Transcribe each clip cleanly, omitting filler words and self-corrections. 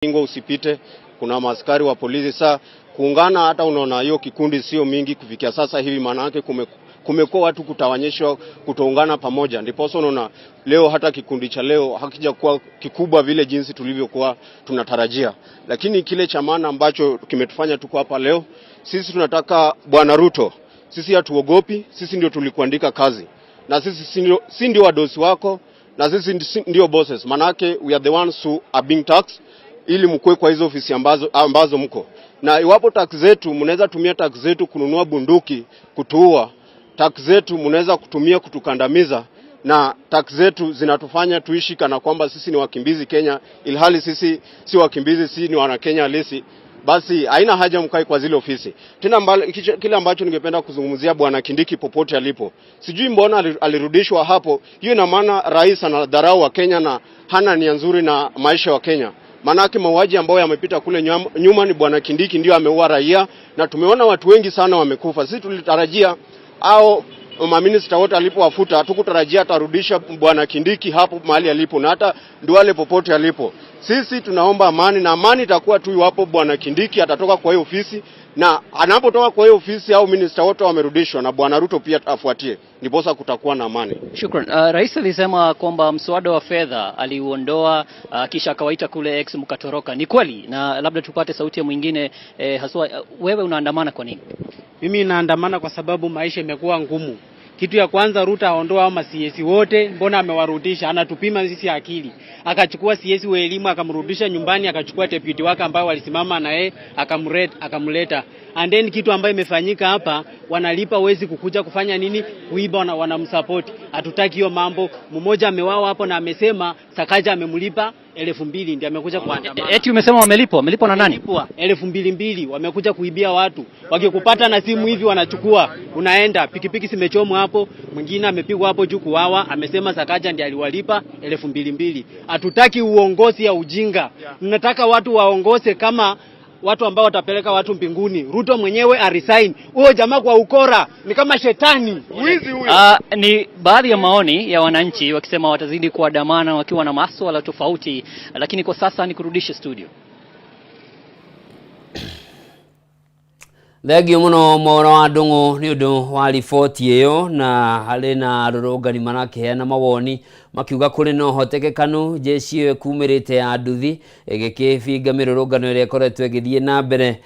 Kingo usipite, kuna maaskari wa polisi. Saa kuungana, hata unaona hiyo kikundi sio mingi kufikia sasa hivi, maana yake kumekuwa watu kutawanyishwa, kutoungana pamoja, ndiposa unaona leo hata kikundi cha leo hakijakuwa kikubwa vile jinsi tulivyokuwa tunatarajia. Lakini kile cha maana ambacho kimetufanya tuko hapa leo, sisi tunataka Bwana Ruto, sisi hatuogopi, sisi ndio tulikuandika kazi na sisi si ndio wadosi wako na sisi ndio bosses, manake we are the ones who are being taxed ili mkue kwa hizo ofisi ambazo mko na. Iwapo tax zetu mnaweza tumia tax zetu kununua bunduki kutuua, tax zetu mnaweza kutumia kutukandamiza, na tax zetu zinatufanya tuishi kana kwamba sisi ni wakimbizi Kenya, ilhali sisi si wakimbizi, si ni wana Kenya halisi. Basi haina haja mkae kwa zile ofisi tena. Kile ambacho ningependa kuzungumzia Bwana Kindiki popote alipo, sijui mbona alirudishwa hapo. Hiyo ina maana rais anadharau wa Kenya na hana nia nzuri na maisha wa Kenya. Maanake mauaji ambayo yamepita kule nyuma ni Bwana Kindiki ndio ameua raia, na tumeona watu wengi sana wamekufa. Sisi tulitarajia au maminista wote alipowafuta, hatukutarajia atarudisha Bwana Kindiki hapo mahali alipo na hata Duale popote alipo. Sisi tunaomba amani, na amani itakuwa tu iwapo Bwana Kindiki atatoka kwa hiyo ofisi, na anapotoka kwa hiyo ofisi au minista wote wamerudishwa na Bwana Ruto pia afuatie, ndiposa kutakuwa na amani. Shukran. Rais alisema kwamba mswada wa fedha aliuondoa, kisha akawaita kule X mkatoroka. Ni kweli? Na labda tupate sauti ya mwingine haswa, wewe unaandamana kwa nini? Mimi naandamana kwa sababu maisha imekuwa ngumu. Kitu ya kwanza Ruto aondoa hao ma-CS wote, mbona amewarudisha? Anatupima sisi akili. Akachukua CS wa elimu akamrudisha nyumbani, akachukua deputy wake ambao walisimama na yeye akamleta. And then kitu ambayo imefanyika hapa, wanalipa wezi kukuja kufanya nini? Kuiba, wanamsupport. Hatutaki hiyo mambo. Mmoja amewawa hapo na amesema Sakaja amemlipa 2000 ndiye amekuja kuandamana. Eti umesema wamelipwa? Wamelipwa na nani? 2000 wamekuja kuibia watu. Wakikupata na simu hivi wanachukua, unaenda. Pikipiki zimechomwa hapo, mwingine amepigwa hapo juu kuwawa, amesema Sakaja ndiye aliwalipa 2000. Hatutaki uongozi ya ujinga. Tunataka watu waongoze kama watu ambao watapeleka watu mbinguni. Ruto mwenyewe aresign. Huyo jamaa kwa ukora ni kama shetani. Mwizi huyo. Ni baadhi ya maoni ya wananchi wakisema watazidi kuandamana wakiwa na maswala tofauti, lakini kwa sasa ni kurudishe studio. Thengio muno Mwaura wa Ndung'u nĩ ũndũ wa riboti ĩyo. Na harĩ na arũrũngani marakĩheana mawoni makiuga kũrĩ na ũhotekekanu jeshi ĩyo ĩkumĩrĩte ya nduthi ĩgĩkĩbinga mĩrũrũngano ĩrĩa ĩkoretwo ĩgĩthiĩ na mbere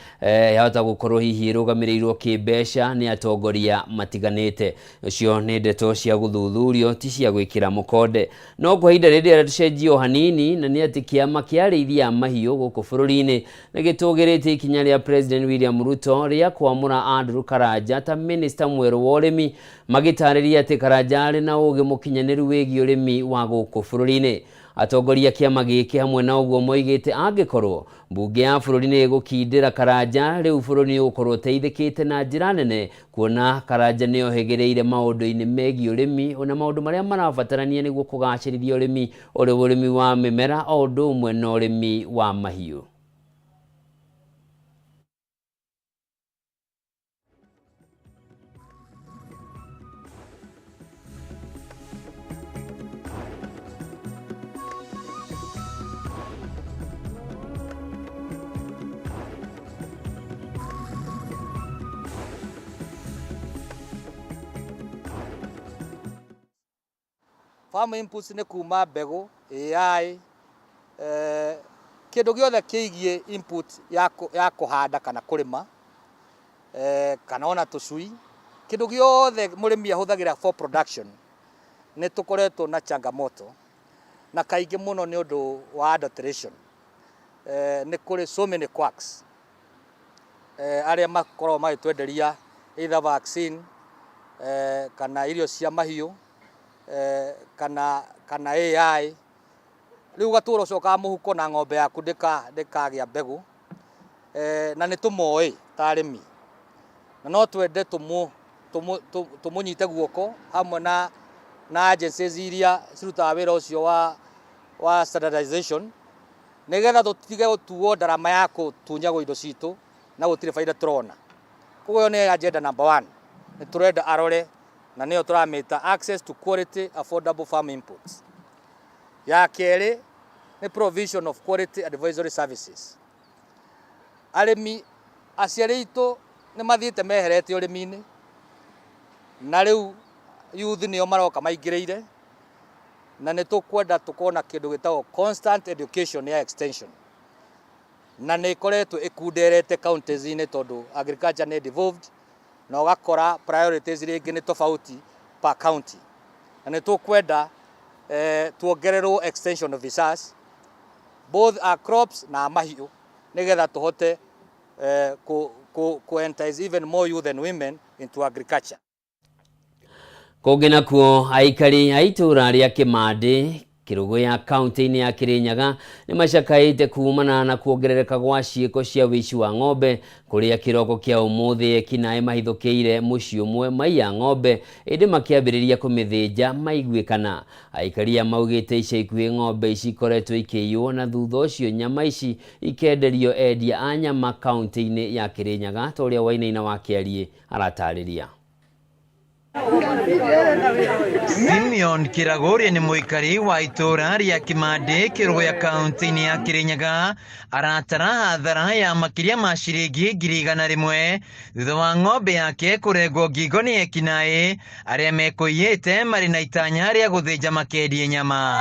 yahota gũkorwo hihi ĩrũgamĩrĩirwo kĩmbeca nĩ atongoria matiganĩte. Ũcio nĩ ndeto cia gũthuthurio, ti cia gwĩkĩra mũkonde. No kwa ihinda rĩrĩ tũcenjie o hanini, na nĩ atĩ kĩama kĩa arĩithi a mahiũ gũkũ bũrũri-inĩ nĩ gĩtũgĩrĩtie ikinya rĩa President William Ruto rĩa kwamũra Andrew Karanja ta minista mwerũ wa ũrĩmi, magĩtarĩria atĩ Karanja arĩ na ũgĩ mũkinyanĩru wĩgiĩ ũrĩmi wa gũkũ bũrũri-inĩ. Atongoria kĩama gĩkĩ hamwe na ũguo moigĩte angĩkorwo mbunge ya bũrũri nĩ ĩgũkindĩra Karanja, rĩu bũrũri nĩ ũgũkorwo ũteithĩkĩte na njĩra nene, kuona Karanja nĩ ohĩgĩrĩire maũndũ-inĩ megiĩ ũrĩmi na maũndũ marĩa marabatarania nĩguo kũgacĩrithia ũrĩmi, ũrĩ ũrĩmi wa mĩmera o ũndũ ũmwe na ũrĩmi wa mahiũ. Farm inputs nĩ kuma mbegũ, AI, kĩndũ gĩothe kĩgiĩ input ya kũhanda kana kũrĩma, kana ona tũcui, kĩndũ gĩothe mũrĩmi ahũthagĩra for production nĩ tũkoretwo na changamoto, na kaingĩ mũno nĩ ũndũ wa adulteration. Nĩ kũrĩ so many quacks, arĩa makoragwo magĩtwenderia either vaccine, kana irio cia mahiũ, kana AI. Rĩu ũgatũra ũcokaga mũhuko na ng'ombe yaku ndĩkagĩa mbegũ, na nĩ tũmoĩ ta arĩmi, na no twende tũmũnyite guoko hamwe na agencies iria cirutaga wĩra ũcio wa standardization, nĩgetha tũtige gũtuo ndarama ya gũtunyagwo indo citũ na gũtirĩ baida tũrona. Koguo ĩyo nĩ agenda number 1, nĩ tũrenda arore, na nĩyo tũramĩta access to quality affordable farm inputs. Ya kerĩ Nĩ provision of quality advisory services. Arĩmi aciari aitũ nĩ mathiĩte meherete ũrĩmi-inĩ, na rĩu youth nĩo maroka maingĩrĩire, na nĩ tũkwenda tũkorwo na kĩndũ gĩtagwo constant education ya extension, na nĩ ĩkoretwo ĩkunderete counties-inĩ tondũ agriculture nĩ devolved, na ũgakora priorities rĩngĩ nĩ tofauti per county, na nĩ tũkwenda tuongererwo extension officers both a crops na mahiũ, nĩgetha tũhote ku entice even more youth and women into agriculture. Kũngĩ nakuo, aikari a itũũra rĩa Kĩmandĩ, Kĩrũgũya, kaunti-inĩ ya Kĩrĩnyaga nĩ macakaĩte kumana na kuongerereka gwa ciĩko cia wĩici wa ng'ombe, kũrĩa kĩroko kĩa ũmũthĩ ekinaĩ mahithũkĩire mũciĩ ũmwe maiya ng'ombe ĩndĩ makĩambĩrĩria kũmĩthĩnja maiguĩkana. Aikari aya maugĩte ica ikuhĩ ng'ombe ici ikoretwo ikĩiywo na thutha ũcio nyama ici ikenderio endia a nyama kaunti-inĩ ya Kĩrĩnyaga, ta ũrĩa Wainaina wa Kĩariĩ aratarĩria. Simeon Kĩragũria nĩ mũikari wa itũũra rĩa Kĩmandĩ, Kĩrũgũya, kaunti-inĩ ya Kĩrĩnyaga. Aratara hathara ya makĩria ma ciringi 100,000 thutha wa ng'ombe yake kũrengwo ngingo nĩ ekinaĩ arĩa mekũiyĩte marĩ na itanya rĩa gũthĩnja makendie nyama.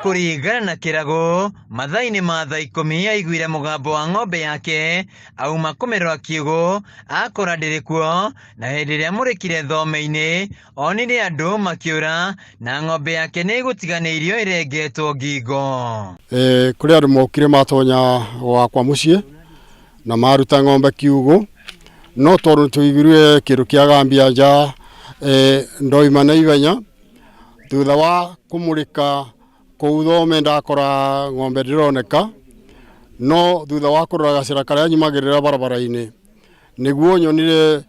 Kũringana na Kĩragũ, mathaa-inĩ ma thaa 10 aiguire mũgambo wa ng'ombe yake, auma kũmĩrora kiugũ akora ndĩrĩ kuo, na hĩndĩ ĩrĩa amũrĩkire thome-inĩ onire andũ makĩũra na ng'ombe yake nĩ ĩgũtiganĩirio ĩrengetwo ngingo. Kũrĩ andũ mokire matonya gwakwa mũciĩ na maruta ng'ombe kiugũ, no tondũ nĩtũiguire kĩndũ kĩagambia nja, ndoima na ihenya. Thutha wa kũmũrĩka kũu thome ndakora ng'ombe ndĩroneka, no thutha wa kũrora gacĩra karĩa nyumagĩrĩra barabara-inĩ nĩguo nyonire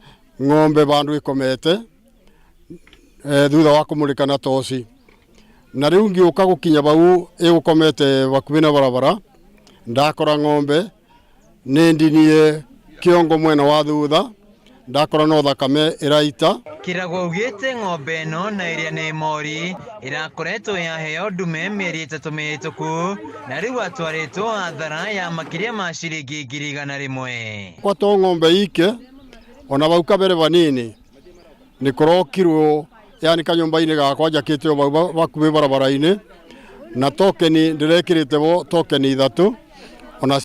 ng'ombe bandũ ĩkomete, thutha wa kũmũrĩka na toci. Na rĩu ngĩũka gũkinya bau ĩgũkomete bakuhĩ na barabara, ndakora ng'ombe nĩ ndinie kĩongo mwena wa thutha, ndakora no thakame ĩraita. Kĩragũ augĩte ng'ombe ĩno na ĩrĩa nĩ mori ĩrakoretwo yaheo ndume mĩeri 3 mĩhĩtũku, na rĩu atwarĩtwo hathara ya makĩria ma ciringi 100,000. Kwa to ng'ombe ike ona bau kabere banini nĩ kũrokirwo, yani kanyũmba-inĩ gakwa njakĩte o bau bakuhĩ barabara-inĩ, na tokeni ndĩrekĩrĩte bo tokeni 3.